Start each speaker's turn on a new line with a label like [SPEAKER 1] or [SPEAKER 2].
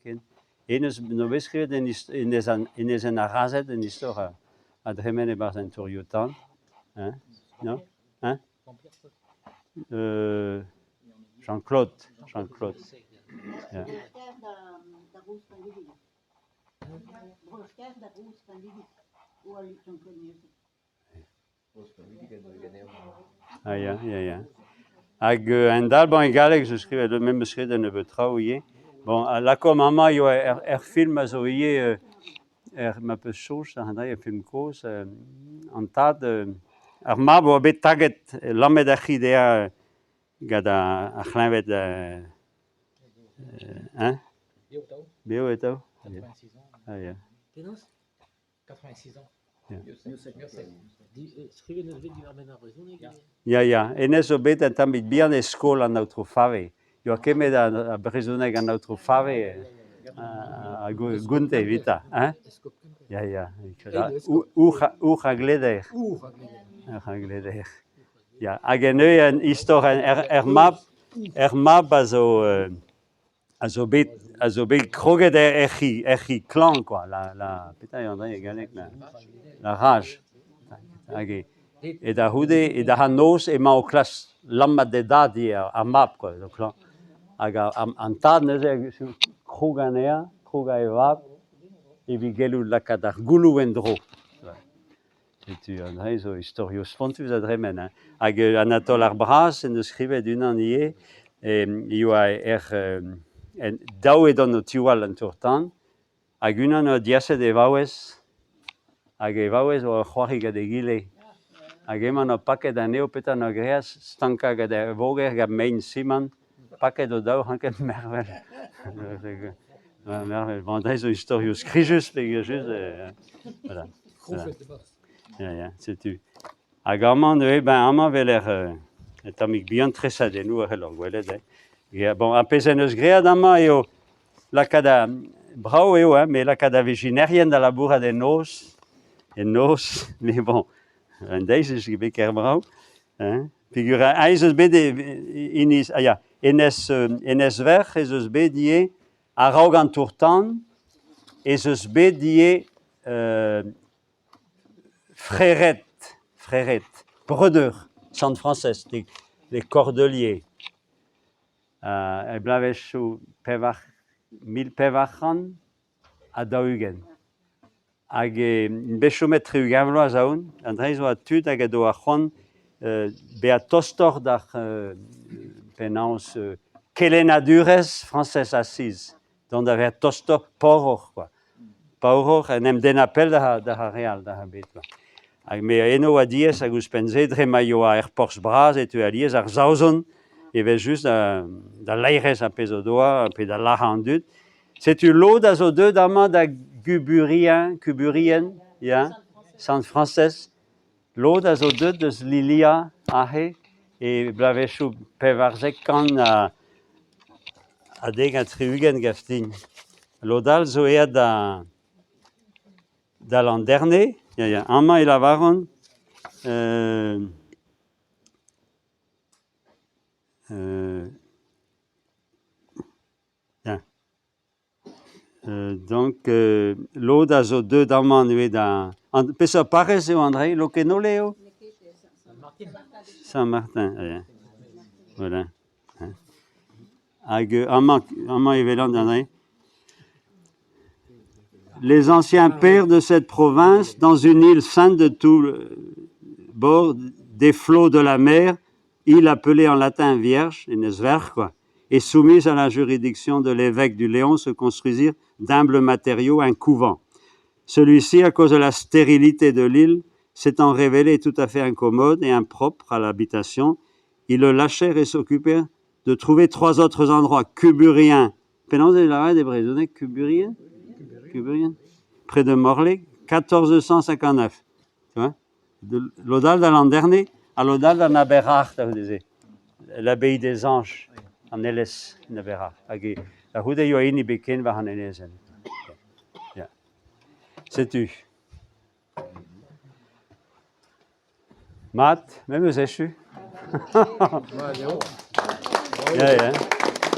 [SPEAKER 1] ken. Hennezh n'o bet skrivet en enezenn ar Razed en istor a dremen e-barzh an tourioù-tan. Hein? Non? Hein? Jean-Claude, Jean-Claude. Ya. Ah ya, ya, ya. Hag a-hend-all, bon, e galleg zo skrivet, me 'meus skrivet un nebeud traoù ivez. Bon, ha lakaomp amañ eo er film a zo ivez, er ma 'peus soñj a-hend-all, er film kozh, an tad, ar mab a oa bet taget, lammet ar c'hi dezhañ gant ar c'hleñved hein? Bev atav. Bev atav? Ah ya.
[SPEAKER 2] Penaos? 86 ans. Skrivet 'neus bet diwar-benn ar brezhoneg ivez?
[SPEAKER 1] Ya, ya. Hennezh zo bet un tammig bihan e skol an Aotrou Fave. Ne oa ket met ar brezhoneg an Aotrou Fave a gonte evitañ, hein? Ya, ya. Our a gleder. Our a gleder. Ya, hag en un istor er mab, er mab a zo a zo bet a zo bet kroget er c'hi er c'hi klañv kwa la la petra eo an dra e galleg la la rage hag e e da c'houde e da noz emañ o klask lammat e dad ivez ar mab kwa zo klañv hag an tad neuze krog anezhañ krogañ e vab evit gellout lakaat ar gouloù en-dro. Setu an dra zo istorioù spontus da dremen hein. Hag Anatole ar Braz en deus skrivet unan ivez e oa er daou edont o tiwall an tour-tan hag unan oa diaset e vaouez hag e vaouez oa o c'hoari gant egile hag hemañ 'noa paket anezho petra 'noa graet stankañ gant e voger gant mein simant paket o-daou ranket mervel. Mervel. Bon, dre zo istorioù skrijus peogwir voilà. Ya, ya, setu. Hag amañ neuze, ben amañ 'weler un tammig bihan tresadennoù a c'heller gwelet. Hein. Ya, bon, ar pezh en deus graet amañ eo lakaat a, brav eo, hein, met lakaat ar vezhinerien da labourat en noz, en noz, mais bon, un deiz ez eus bet ker brav. Hein. Peogwir aes eus bet hini, ah ya, enez, Enez-Verc'h ez eus bet ivez A-raok an tour-tan ez eus bet ivez frered, frered, breudeur Sant Frañsez, les Cordeliers. E bloavezhioù pevar, 1440. Hag int bet chomet 60 vloaz aon, an dra-se 'oa tud hag a doa c'hoant bezañ tostoc'h d'ar penaos kelennadurezh Frañsez Asiz, dont da vezañ tostoc'h, paouroc'h kwa. Paouroc'h, en em dennañ pell da ar re all, da ar bed kwa. Hag me eno oa diaes hag ouzhpenn-se dre ma yoa er porzh bras e teue alies ar Saozon evel-just da laerezh ar pezh o doa pe da lazhañ an dud. Setu lod a zo deuet amañ da Guburien, Kuburien, ya, Sant-Frañsez. Lod a zo deuet eus Lilia aze e bloavezhioù 1400 ha 70 gav din. Lod all zo aet da da Landerne, ya, ya, amañ e lavaran Ya. Donc lod a zo deuet amañ neuze da... Peseurt parrez eo André? Lokenole eo? Saint-Martin, ya. Voilà. Hag amañ, amañ e welan André. Les anciens pères de cette province, dans une île sainte de tous bords des flots de la mer, île appelée en latin Vierge, Enez-Verc'h, quoi, et soumise à la juridiction de l'évêque du Léon, se construisirent d'humbles matériaux un couvent. Celui-ci, à cause de la stérilité de l'île, s'étant révélé tout à fait incommode et impropre à l'habitation, ils le lâchèrent et s'occupèrent de trouver trois autres endroits, Cuburien, penaos e lavaret e brezhoneg Cuburien Cuburien Près de Morlaix, 1459. Tu vois Lod all da Landerne ha lod all d'an Aber-Ac'h da c'houde-se. L'abbaye des Anges, an Elez en Aber-Ac'h. Hag da c'houde e oa hini bet ken war an enezenn. Ya. Setu. Mat, me 'm eus echu.
[SPEAKER 2] Mat eo.
[SPEAKER 1] Ya, ya.